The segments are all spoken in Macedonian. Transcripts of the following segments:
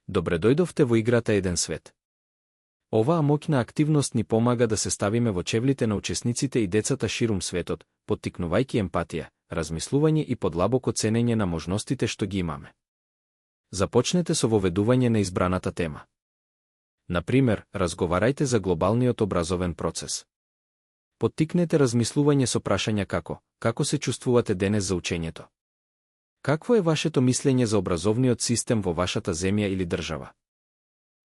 Добре дојдовте во играта Еден свет. Оваа моќна активност ни помага да се ставиме во чевлите на учесниците и децата ширум светот, поттикнувајќи емпатија, размислување и подлабоко ценење на можностите што ги имаме. Започнете со воведување на избраната тема. Например, разговарајте за глобалниот образовен процес. Поттикнете размислување со прашања како се чувствувате денес за учењето? Какво е вашето мислење за образовниот систем во вашата земја или држава?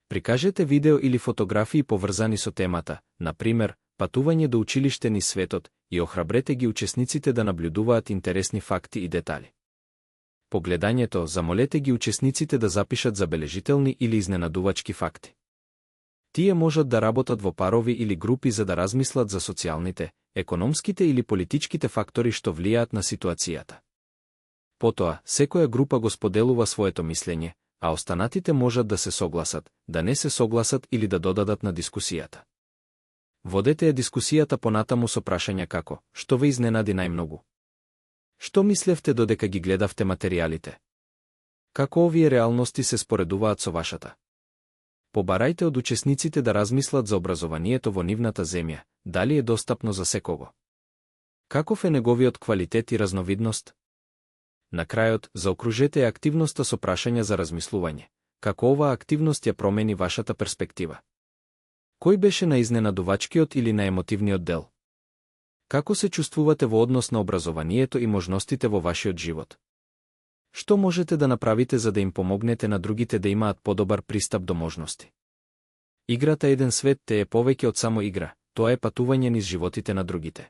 Прикажете видео или фотографии поврзани со темата, например, патување до училиште низ светот, и охрабрете ги учесниците да наблюдуваат интересни факти и детали. По гледањето, замолете ги учесниците да запишат забележителни или изненадувачки факти. Тие можат да работат во парови или групи за да размислат за социјалните, економските или политичките фактори што влијаат на ситуацијата. Потоа, секоја група го споделува своето мислење, а останатите можат да се согласат, да не се согласат или да додадат на дискусијата. Водете ја дискусијата понатаму со прашања како: што ве изненади најмногу? Што мислевте додека ги гледавте материјалите? Како овие реалности се споредуваат со вашата? Побарајте од учесниците да размислат за образованието во нивната земја, дали е достапно за секого. Каков е неговиот квалитет и разновидност? На крајот, заокружете активноста со прашања за размислување. Како оваа активност ја промени вашата перспектива? Кој беше наизненадувачкиот или наемотивниот дел? Како се чувствувате во однос на образованието и можностите во вашиот живот? Што можете да направите за да им помогнете на другите да имаат подобар пристап до можности? Играта Еден свет те е повеќе од само игра, тоа е патување низ животите на другите.